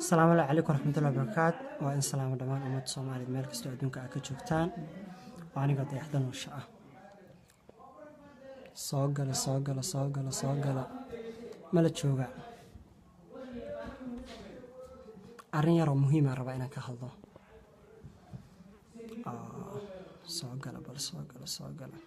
Asalaamu calaykum waraxmatullahi wabarakaatu. Waa in salaamo dhammaan ummadda Soomaaliyeed meel kastoo adduunka aad ka joogtaan. Waa anigoo Dayaxda Nuusha ah. Soo gala, soo gala, soo gala, soo gala. Mala jooga. Arrin yaroo muhiima rabaa inaan ka hadlo. Soo gala bal, soo gala, soo gala.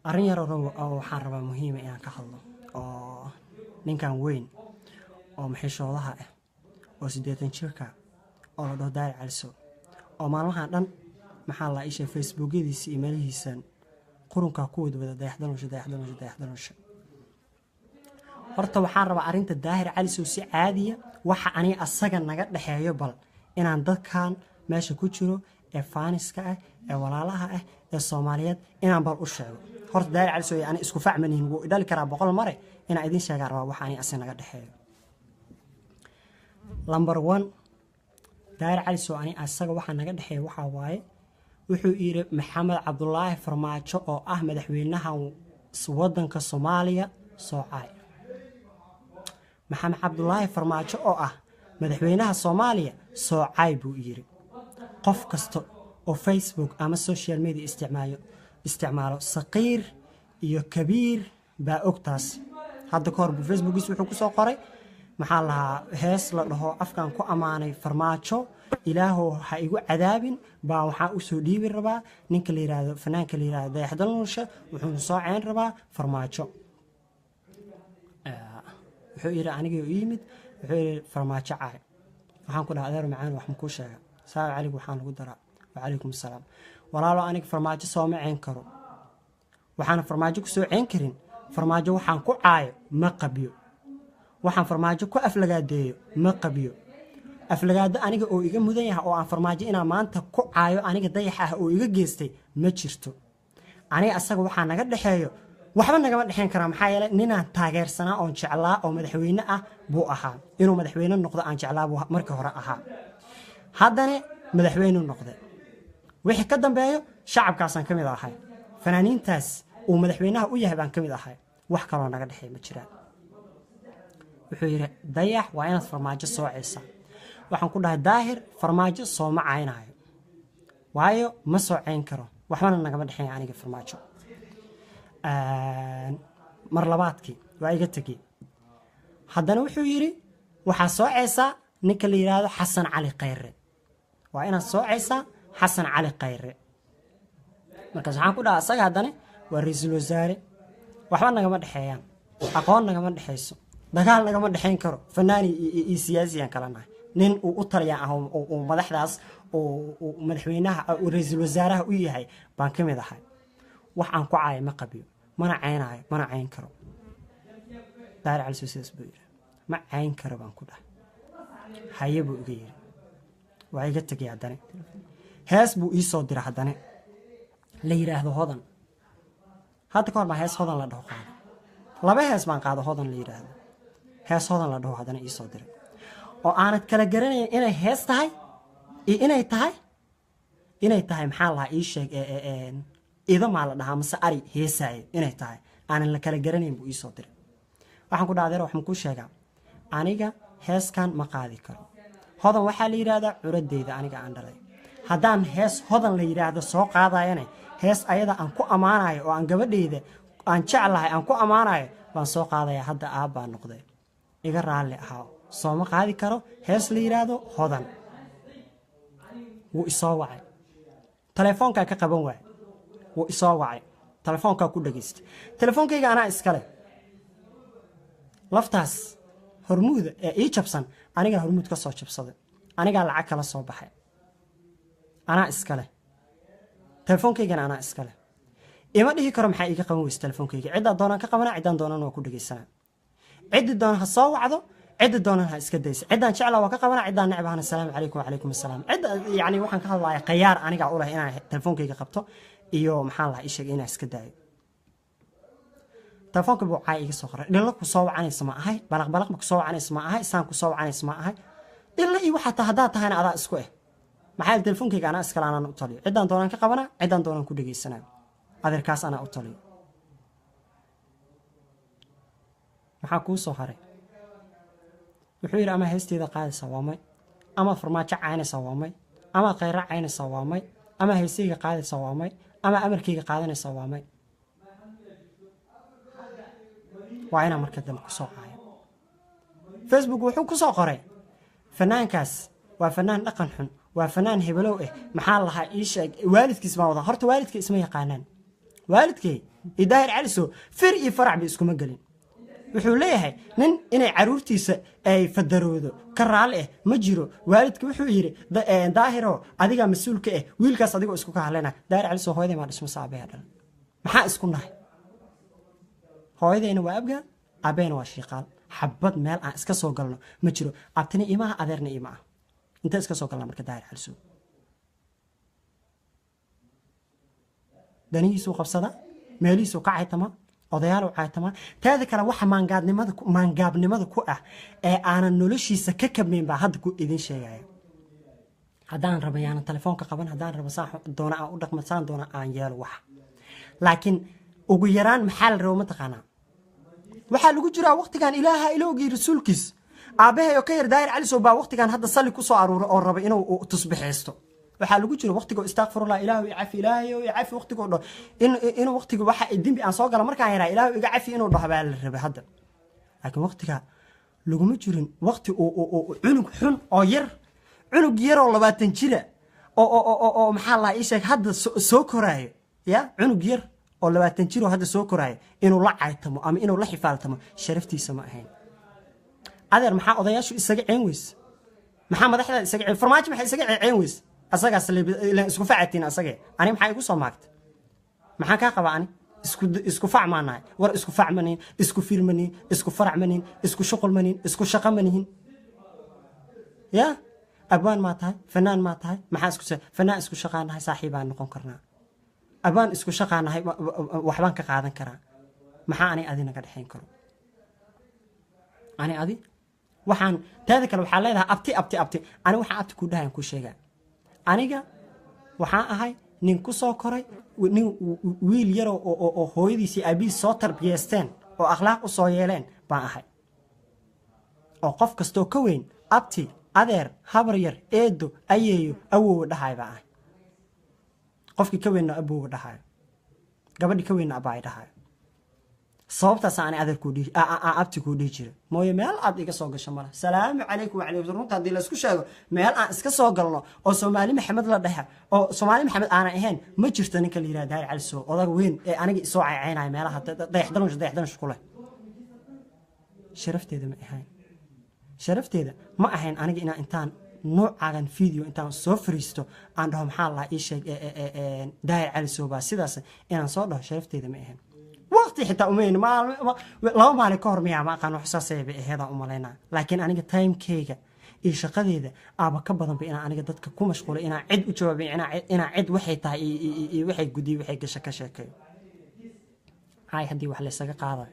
Arrin yaroo oo waxaan rabaa muhiima inaan ka hadlo, oo ninkan weyn oo maxishoodaha ah oo 80 jirka oo la dhaho Daahir Calisow, oo maalmahan dhan maxaa la isha Facebookyadiisa iyo meelihiisan qurunkaa ku wadwada Dayaxda Nuusha, Dayaxda Nuusha, Dayaxda Nuusha. Horta waxaan rabaa arrinta Daahir Calisow si caadiya waxa aniga asaga naga dhexeeyo, bal inaan dadkan meesha ku jiro ee faaniska ah ee walaalaha ah ee Soomaaliyeed inaan bal u sheego. Horta Daahir Calisow ani isku facmanihin, wuu idhali karaa 100 mare. Inaan idin sheegaan rabaa waxa aniga asaga naga dhexeeyo. Number 1, Daahir Calisow ani asaga waxaa naga dhexeeya waxaa waaye, wuxuu yidhi Maxamed Cabdulaahi Farmaajo oo ah madaxweynaha wadanka Soomaaliya soo caay. Maxamed Cabdulaahi Farmaajo oo ah madaxweynaha Soomaaliya soo caay buu yidhi. Qof kasta oo Facebook ama social media isticmaalo, saqiir iyo kabiir baa ogtaas. Hadda ka hor buu Facebookiis wuxuu kusoo qoray, maxaa lahaa, hees la dhaho afkan ku ammaanay Farmaajo, ilaahow ha igu cadaabin, baa waxaa usoo dhiibi rabaa ninka la yiraahdo, fanaanka la yiraahdo Dayaxda Nuurshe, wuxuuna soo ceyn rabaa Farmaajo. Wuxuu yidhi anigii u yimid, wuxuu yidhi Farmaajo caay. Waxaan ku dhaha, adeer macaan, wax makuu sheega? Salaam calaykum waxaan lagu daraa, wacalaykum asalaam. Walaalo, aniga Farmaajo sooma ceyn karo. Waxaana Farmaajo ku soo ceyn karin, Farmaajo waxaan ku caayo ma qabiyo, waxaan Farmaajo ku aflagaadeeyo ma qabiyo. Aflagaado aniga oo iga mudan yahay oo aan Farmaajo inaan maanta ku caayo aniga Dayax ah oo iga geystay ma jirto. Aniga asaga waxaa naga dhexeeyo waxba nagama dhexeyn karaa, maxaa yeelay ninaan taageersanaa oon jeclaa oo madaxweyne ah buu ahaa. Inuu madaxweyne noqdo aan jeclaa buu markii hore ahaa, haddana madaxweyne noqday. Wixii ka dambeeyo shacabkaasaan ka mid ahay, fanaaniintaas uu madaxweynaha u yahay baan ka mid ahay. Wax kaloo naga dhexeey ma jiraan. Wuxuu yidhi, Dayax, waa inaad Farmaajo soo ceysaa. Waxaan ku dhahay, Daahir, Farmaajo sooma caynaayo, waayo ma soo ceyn karo, waxbana nagama dhexeyn aniga Farmaajo. Mar labaadkii waa iga tegey. Haddana wuxuu yidhi, waxaa soo ceysaa ninka la yidhaahdo Xasan Cali Khayre, waa inaad soo ceysaa Xasan Cali Khayre. Markaas waxaan ku dhaha, asaga haddana waa ra-iisul wasaare, waxba nagama dhexeeyaan, aqoon nagama dhexeyso, dagaal nagama dhexeyn karo, fanaani iyo siyaasiyaan kala nahay. Nin uu u taliya ah uu madaxdaas uu madaxweynaha uu ra-iisul wasaaraha u yahay baan ka mid ahay. Wax aan ku caayo ma qabiyo, mana caynaayo, mana cayn karo. Daahir Cali sidaas buu yidhi. Ma cayn karo baan ku dhahay. Haye buu iga yidhi, waa iga tegay. Haddana hees buu ii soo diray haddana la yidhaahdo Hodan. Hadda ka hor baa hees Hodan la dhaho qaado, laba hees baan qaado Hodan la yidhaahdo. Hees Hodan la dhaho haddana ii soo diray oo aanad kala garanayn inay hees tahay iyo inay tahay maxaa lahaa, ii sheeg, ido maa la dhahaa mase ari heesaayo inay tahay aanan la kala garanayn buu iisoo diray. Waxaan ku dhaha, adeer, wax makuu sheegaa? Aniga heeskan ma qaadi karo. Hodan waxaa la yidhaahdaa curadeyda aniga aan dhalay. Haddaan hees Hodan la yidhaahdo soo qaadayane, hees ayada aan ku ammaanayo oo aan gabadheyda aan jeclahay aan ku ammaanayo baan soo qaadaya. Hadda aabbaa noqday, iga raalli ahaa, sooma qaadi karo hees la yidhaahdo Hodan. Wuu isoo wacay, telefoonkaa ka qaban waay. Wuu isoo wacay, telefoonkaa ku dhagaystay. Telefoonkayga anaa iskale. Laftaas Hormuuda ee ii jabsan anigaa Hormuud ka soo jabsaday, anigaa lacag kala soo baxay, anaa iskale. Telefoonkaygana anaa iskale. Ima dhihi karo maxaa iiga qaban weyse telefoonkayga. Ciddaa doonaan ka qabanaa, ciddaan doonan waa ku dhegaysanaa. Ciddi doonan ha soo wacdo, ciddi doonan ha iska daysa. Ciddaan jeclaa waa ka qabanaa, ciddaan necbahana asalaamu calaykum wacalaykum assalaam. Cidda yacni waxaan ka hadlaaya khayaar anigaa u leh inaan telefoonkayga qabto iyo maxaan lahaa isheeg inaan iska daayo. Telefoonka buu caay iga soo qoray: dhillo ku soo wacanaysa ma ahay, balaq balaq ma ku soo wacanaysa ma ahay, saan ku soo wacanaysa ma ahay, dhillo iyo waxaa taa haddaad tahayna adaa isku eh. Maxaa yeele telefoonkayga anaa iskale, anaan u taliyo. Ciddaan doonaan ka qabanaa, ciddaan doonaan ku dhegaysanaa. Adeerkaas anaa u taliyo. Maxaa kuu soo haray? Wuxuu yidhi, ama heesteeda qaadaysaa waa may, ama Farmaajo caynaysaa waa may, ama Khayra caynaysaa waa may, ama heestayga qaadaysaa waa may, ama amarkayga qaadanaysaa waa may. Waa inaa marka dambe kusoo caayo. Facebook wuxuu ku soo qoray, fanaankaas waa fanaan dhaqan xun, waa fanaan hebelow ah, maxaa lahaa ii sheeg, waalidkiis baan wadaa. Horta waalidkay isma yaqaanaan, waalidkay iyo Daahir Calisow fir iyo farac bay iskuma gelin. Wuxuu leeyahay nin inay caruurtiisa ay fadaroodo ka raali ah ma jiro. Waalidka wuxuu yidhi, Daahiro, adigaa mas-uulka ah wiilkaas, adigoo isku ka hadlayna. Daahir Calisow hooyaday maa dhismo saabeha dhalan? Maxaa isku nahay? Hooyadayna waa Abgaal, aabahayna waa Shiiqaal. Xabad meel aan iska soo galno ma jiro. Abtina imaha, adeerna ima ah. Intee iska soo galna? Marka Daahir Calisow danihiisuu qabsadaa, meelihiisuu ka caytama, odayaal u caytama. Teeda kale, waxa maangaadnimada maangaabnimada ku ah ee aanan noloshiisa ka kabnayn baa hadda ku idin sheegaya. Haddaan rabo yaanan telefoonka qaban, haddaan rabo saan doona aan u dhaqma, saan doona aan yeelo wax, laakiin ugu yaraan maxaa la rabo? Mataqaanaa, waxaa lagu jiraa waqtigan Ilaaha ilowgii rasuulkiis. Aabbahay oo ka yar Daahir Calisow baa waqtigan hadda salli kusoo aruuray oo raba inuu tusbixaysto. Waxaa lagu jira waqtigo istakfirullah, Ilaahu icafi, Ilaahay icafi, waqtigoo dhaho inuu waqtiga waxa dembi aan soo gala markaan yaraa, Ilaahu iga cafi inuu dhaho baa la rabay hadda. Laakiin waqtiga laguma jirin waqti uu cunug xun oo yar, cunug yaroo 20 jira oo maxaa lahaa ii sheeg, hadda soo koraayo, ya cunug yar oo 20 jir oo hadda soo koraayo inuu la caytamo ama inuu la xifaaltamo sharaftiisa ma ahayn. Adeer, maxaa odayaashu isaga ceen weyse? Maxaa madaxda isaga ceen? Farmaajo maxay isaga ceen weyse? Asagaas ilaan isku facatiin asage. Ani maxaa igu soo maagtay? Maxaan kaa qabaa? Ani isku fac maa nahay? War isku fac manihin, isku fir manihin, isku farac manihin, isku shuqul manihin, isku shaqo manihin. Ya abwaan maa tahay? Fanaan maa tahay? Maxaa isku fanaan? Isku shaqaa nahay, saaxiibaan noqon karnaa. Abwaan isku shaqaa nahay, waxbaan ka qaadan karaa. Maxaa ani adi naga dhexayn karo? Ani adi waxaan teeda kale waxaa leedahay abti, abti, abti. Ani waxaan abti ku dhahayan ku sheegaa, aniga waxaan ahay nin ku soo koray, nin wiil yaroo oo hooyadiisii aabihiis soo tarbiyeysteen oo akhlaaq u soo yeeleen baan ahay, oo qof kastoo ka weyn abti, adeer, habar yar, eedo, ayeeyo, awowa dhahay baan ahay. Qofkii ka weynna abowa dhahayo, gabadhii ka weynna abaay dhahayo. Sababtaas aan adeer kuu dhihi, abti kuu dhihi jira mooye, meel aad iga soo gasho mala. Salaamu calaykum wacalaykum. Runta haddii laisku sheego, meel aan iska soo galno oo Soomaali Maxamed la dhexe oo Soomaali Maxamed aanan ahayn ma jirto. Ninka la yidhaha Daahir Cali Sow, odaga weyn ee aniga isoo caycaynaya meelaha dayaxdanush dayaxdanush ku leh, sharafteeda ma ahayn, sharafteeda ma ahayn aniga inaan intaan noocaagan video intaan soo fariisto aan dhaho, maxaa lahaa ii sheeg, Daahir Cali Sow baa sidaas inaan soo dhaho sharafteeda ma ahayn. Waqti xitaa umayn, 2 maalin ka hor miyaa, ma aqaan, wax saasay bay aheedaan u malaynaa. Laakiin aniga timekeyga iyo shaqadeeda aaba ka badanba inaan aniga dadka ku mashquulay, inaan cid u jawaabay, inaan cid waxay tahay iyo waxay gudiyo waxay gasho ka sheekeeyo. Cay haddii wax laysaga qaadayo,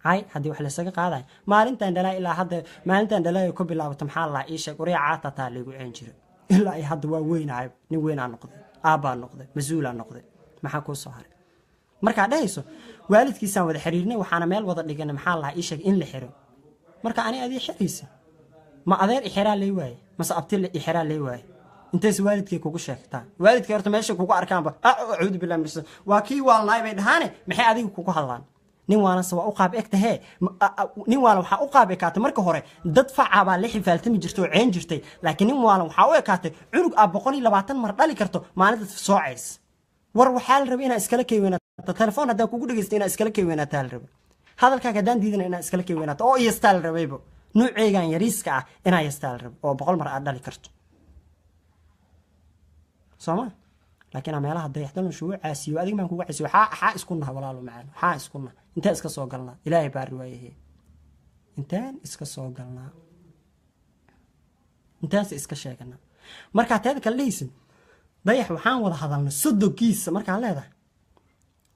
cay haddii wax laysaga qaadayo, maalintan dhalaa ilaa hadda, maalintan dhalaayo ka bilaabato, maxaa laa ii sheeg, waryaa caata taa laygu ceen jiray ilaa iyo hadda. Waa weynahay, nin weynaa noqday, aabbaa noqday, mas-uulaa noqday. Maxaa kuu soo haray markaa dhehayso waalidkiisaan wada xiriirnay, waxaana meel wada dhiganay, maxaa lahaa ii sheeg, in la xiro? Marka ani adii xiraysa, ma adeer ixeraa lay waaye mase abti ixeraa lay waaye? Intayse waalidkay kugu sheegtaa? Waalidkay horta meesha kugu arkaanba, acuudu billahi min waa kii waalnaay bay dhahaane. Maxay adiga kugu hadlaan? Nin waalanse waa u qaab eg tahee. Nin waalan waxaa u qaab ekaatay marka hore dad facaa baa la xifaaltami jirtay oo ceen jirtay, laakiin nin waalan waxaa u ekaatay cunug aa 120 mar dhali karto maalinta soocays. War waxaa la rabay inaa iskala kay weynaato. Telefoon haddaan kugu dhegeysta inaa iskala kay weynaataa la rabay. Hadalkaaga haddaan diidana inaa iskala kay weynaato oo iyastaa la rabaybo. Nuuceygan yariiska ah inaa yastaa la rabay oo 100 mar aad dhali karto, sooma? Laakiin meelaha dayaxdan shugu caasiyo, adiga maan kugu caasiyo. Xaa isku naha, walaalo macaan? Xaa isku naha? Inteen iska soo galnaa? Ilaahay baa riwaayahe. Inteen iska soo galnaa? Intaanse iska sheeganaa? Markaa teeda kale dhehaysid Dayax waxaan wada hadalnay sodogiisa, markaan leedahay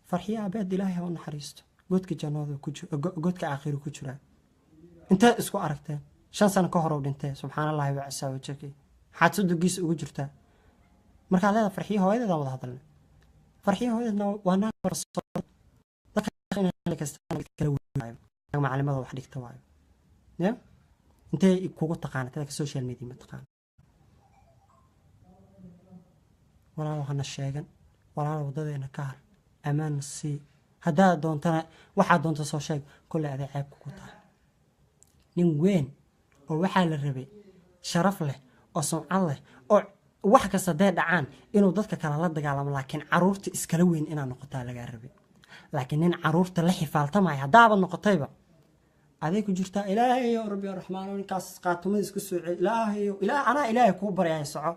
Farxiyo aabeed, Ilaahay ha u naxariisto, godka jannada ku godka aakhiro ku jiraa. Inteed isku aragteen? 5 sano ka horow dhintee. Subxaan Allahi wacasaa wajaki. Maxaad sodogiisa ugu jirtaa markaad leedahay Farxiyo hooyadeedaan wada hadalnay? Farxiyo hooyadeedna waa naag macalimada wax dhigta waayo. Ya Intee kugu taqaana dadka social media ma taqaana? Walaalo, hana sheegan. Walaalo, wadadeena ka har, ammaanna sii. Haddaad doontana waxaad doonta soo sheeg. Kolley aday ceeb kugu tahay. Nin weyn oo waxaa la rabay sharaf leh oo sumcad leh oo wax kasta dee dhacaan inuu dadka kale la dagaalamo, laakiin caruurta iskala weyn inaad noqotaa lagaa rabay. Laakiin nin caruurta la xifaaltamaya haddaaba noqotayba, aday ku jirtaa. Ilaahayo, rabbi raxmaan, ninkaas qaatumadiis ku soo celi. Ilaahayo, anaa Ilaahay kuu baryaya, soco.